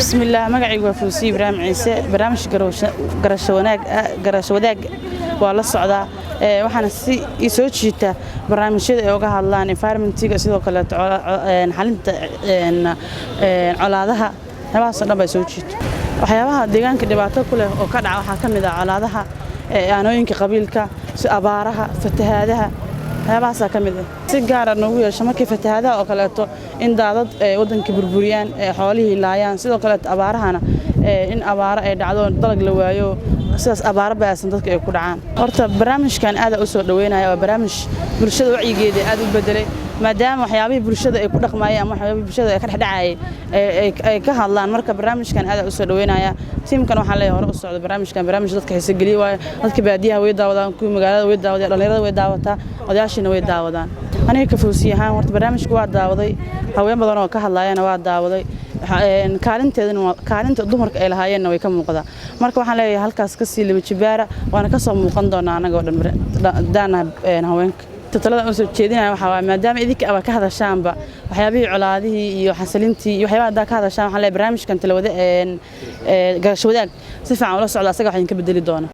Bismillaah, magacaygu waa Fuusiye Ibraahim Ciise. Barnaamijka Garasho Wadaag waa la socdaa. Waxaana si ii soo jiita barnaamijyada ay uga hadlaan environmentiga, sidoo kaleeto xalinta colaadaha. Waxyaabahaasoo dhan baa soo jiito. Waxyaabaha deegaanka dhibaato ku leh oo ka dhaca waxaa ka mid ah colaadaha, aanooyinka qabiilka, abaaraha, fatahaadaha. Waxyaabahaasaa ka mid ah. Si gaara noogu yeesho markii fatahaadaha oo kaleeto, in daadad waddanka burburiyaan, xoolihii laayaan. Sidoo kaleeto abaarahana, in abaaro ay dhacdo, dalag la waayo, sidaas abaaro baasan dadka ay ku dhacaan. Horta barnaamijkan aad u soo dhaweynaya. Waa barnaamij bulshada wacyigeeda aad u bedelay, maadaama waxyaabihii bulshada ay ku dhaqmaayeen ama waxyaabihii bulshada ay ka dhexdhacayay ay ka hadlaan. Marka barnaamijkan aad u soo dhaweynaya. Tiimkan waxaan leeyahay, hore u socdo. Barnaamijkan barnaamij dadka xiise geliye waayo. Dadka baadiyaha way daawadaan, kuwii magaalada way daawadaan, dhalinyarada way daawataa, odayaashiina way daawadaan. Aniga ka Fawsiye ahaan, horta barnaamijka waa daawaday, haween badan oo ka hadlaayana waa daawaday. Kaalinteedana, kaalinta dumarka ay lahaayeenna way ka muuqdaa. Marka waxaan leeyahay, halkaas ka sii laba jibaara, waana ka soo muuqan doonaa annaga oo dhan daana haweenka. Talada aan soo jeedinaya waxaa waaye, maadaama idinka aba ka hadashaanba waxyaabihii colaadihii iyo xasilintii iyo waxyaabaha haddaa ka hadashaan, waxaan leeyahay barnaamijkan Talawada Garasho Wadaag si fiican ula socda, asaga wax idinka bedeli doona.